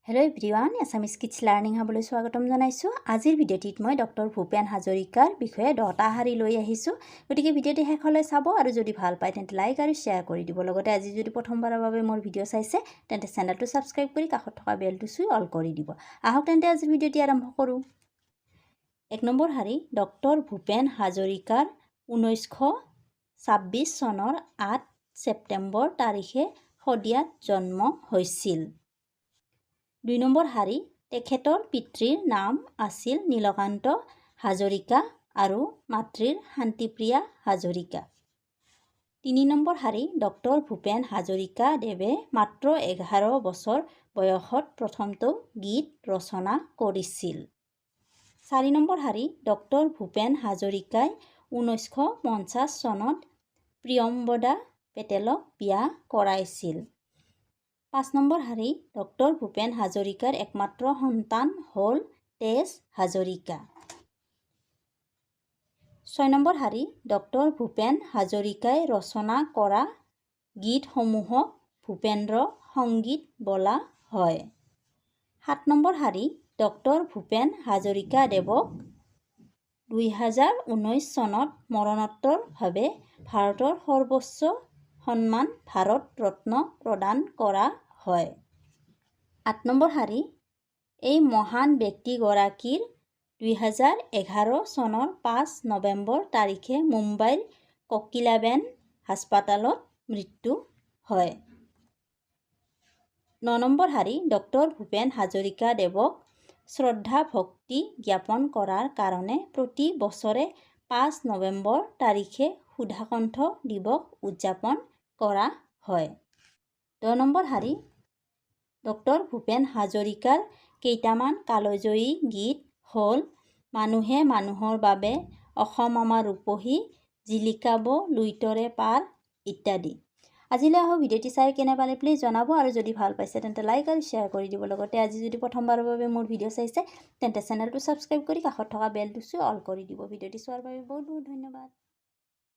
Hello' everyone, এছামিছ kids learning হাবলৈ স্বাগতম জনাইছোঁ। আজিৰ ভিডিঅ'টিত মই ডক্টৰ ভূপেন হাজৰিকাৰ বিষয়ে 10টা শাৰী লৈ আহিছোঁ। গতিকে ভিডিঅ'টি শেষলৈ চাব আৰু যদি ভাল পায় তেন্তে লাইক আৰু শ্বেয়াৰ কৰি দিব। লগতে আজি যদি প্ৰথমবাৰৰ বাবে মোৰ ভিডিঅ' চাইছে, তেন্তে চেনেলটো ছাবস্ক্ৰাইব কৰি কাষত থকা বেলটো চুই অল কৰি দিব। আহক তেন্তে, আজিৰ ভিডিঅ'টি আৰম্ভ কৰোঁ। 1 নম্বৰ শাৰী: ডক্টৰ ভূপেন হাজৰিকাৰ 1926 চনৰ 8 ছেপ্টেম্বৰ তাৰিখে শদিয়াত জন্ম হৈছিল। 2 নম্বৰ শাৰী: তেখেতৰ পিতৃৰ নাম আছিল নীলকান্ত হাজৰিকা আৰু মাতৃৰ শান্তিপ্ৰিয়া হাজৰিকা। 3 নম্বৰ শাৰী: ডক্টৰ ভূপেন হাজৰিকাদেৱে মাত্ৰ 11 বছৰ বয়সত প্ৰথমটো গীত ৰচনা কৰিছিল। 4 নম্বৰ শাৰী: ডক্টৰ ভূপেন হাজৰিকাই 1950 চনত প্ৰিয়ম্বদা পেটেলক বিয়া কৰাইছিল। 5 নম্বৰ শাৰী: ডক্টৰ ভূপেন হাজৰিকাৰ একমাত্ৰ সন্তান হ'ল তেজ হাজৰিকা। 6 নম্বৰ শাৰী: ডক্টৰ ভূপেন হাজৰিকাই ৰচনা কৰা গীতসমূহক ভূপেন্দ্ৰ সংগীত বোলা হয়। 7 নম্বৰ শাৰী: ডক্টৰ ভূপেন হাজৰিকাদেৱক 2019 চনত মৰণোত্তৰভাৱে ভাৰতৰ সৰ্বোচ্চ সন্মান ভাৰত ৰত্ন প্ৰদান কৰা হয়। 8 নম্বৰ শাৰী: এই মহান ব্যক্তিগৰাকীৰ 2011 চনৰ 5 নৱেম্বৰ তাৰিখে মুম্বাইৰ কোকিলাবেন হাস্পতালত মৃত্যু হয়। 9 নম্বৰ শাৰী: ডক্টৰ ভূপেন হাজৰিকাদেৱক শ্ৰদ্ধা ভক্তি জ্ঞাপন কৰাৰ কাৰণে প্ৰতি বছৰে 5 নৱেম্বৰ তাৰিখে সুধাকণ্ঠ দিৱস উদযাপন কৰা হয়। 10 নম্বৰ শাৰী: ডক্টৰ ভূপেন হাজৰিকাৰ কেইটামান কালজয়ী গীত হ'ল মানুহে মানুহৰ বাবে, অসম আমাৰ ৰূপহী, জিলিকাব লুইতৰে পাৰ ইত্যাদি। আজিলৈ আহোঁ। ভিডিঅ'টি চাই কেনে পালে প্লিজ জনাব আৰু যদি ভাল পাইছে তেন্তে লাইক আৰু শ্বেয়াৰ কৰি দিব। লগতে আজি যদি প্ৰথমবাৰৰ বাবে মোৰ ভিডিঅ' চাইছে, তেন্তে চেনেলটো ছাবস্ক্ৰাইব কৰি কাষত থকা বেলটো চুই অল কৰি দিব। ভিডিঅ'টি চোৱাৰ বাবে বহুত বহুত ধন্যবাদ।